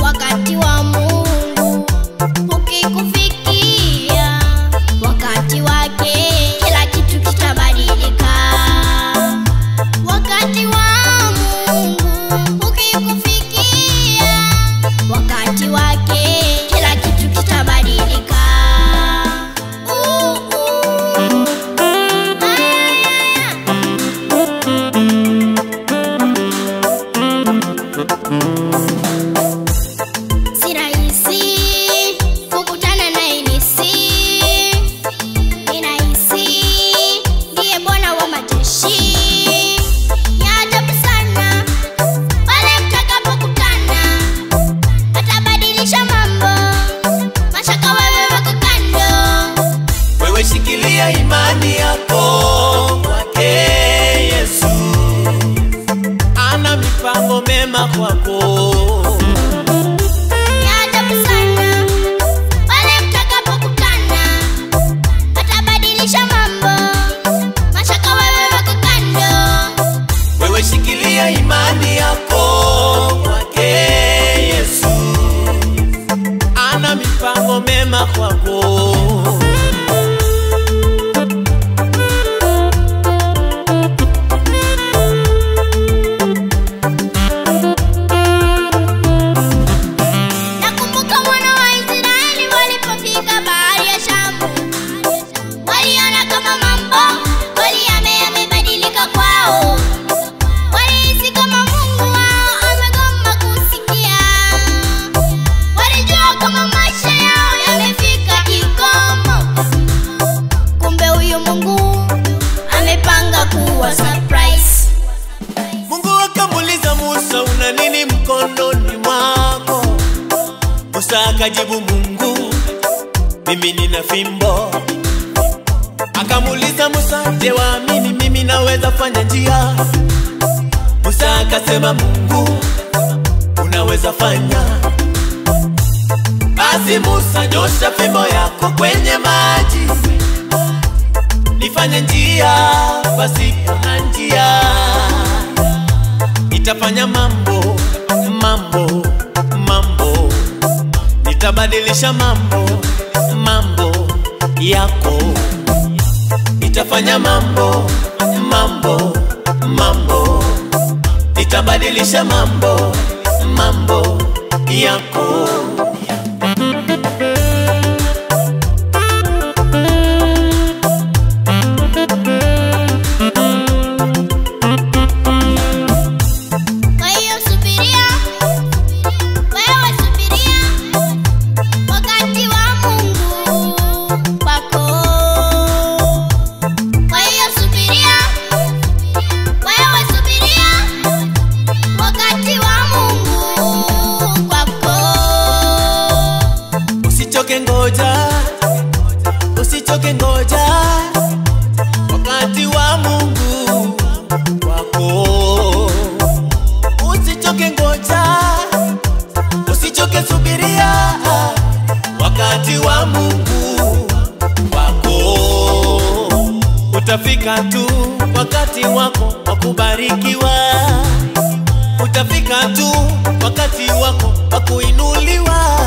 Wakati wa Mungu ukikufikia, wakati wake kila kitu kitabadilika. Wakati wa Mungu ukikufikia, wakati wake kila kitu kitabadilika. Si rahisi kukutana na Inisi, ninahisi ndiye Bwana wa majeshi. Ni ajabu sana pale mtakapokutana, atabadilisha mambo, mashaka wewe weka kando. Wewe shikilia imani yako kwake Yesu, ana mipango mema kwako. Ni ajabu sana pale mtakapokutana, atabadilisha mambo, mashaka wewe weka kando. Wewe shikilia imani yako kwake Yesu, ana mipango mema kwako. Nakumbuka wana wa Israeli walipofika bahari ya Shamu, waliona kama mambo yamebadilika kwao. Walihisi kama Mungu wao amegoma kusikia. Walijua kama maisha yao yamefika kikomo, kumbe huyu Mungu amepanga kuwa surprise. Mungu akamuuliza Musa, una nini mkononi mwako? Musa akajibu, Mungu, mimi nina fimbo. Akamuuliza Musa, je, waamini mimi naweza fanya njia? Musa akasema, Mungu, unaweza fanya. Basi Musa, nyosha fimbo yako kwenye maji, nifanye njia pasipo na njia. Nitafanya mambo, mambo, mambo, nitabadilisha mambo, mambo yako. Nitafanya mambo, mambo, mambo, nitabadilisha mambo, mambo yako. Kwa hiyo subiria, wewe subiria, wakati wa Mungu kwako. Kwa hiyo subiria, wewe subiria, wakati wa Mungu kwako. Usichoke ngoja, usichoke ngoja, wakati wa Mungu wako. Usichoke ngoja, usichoke subiria, wakati wa Mungu wako. Utafika tu wakati wako wa kubarikiwa, utafika tu wakati wako wa kuinuliwa.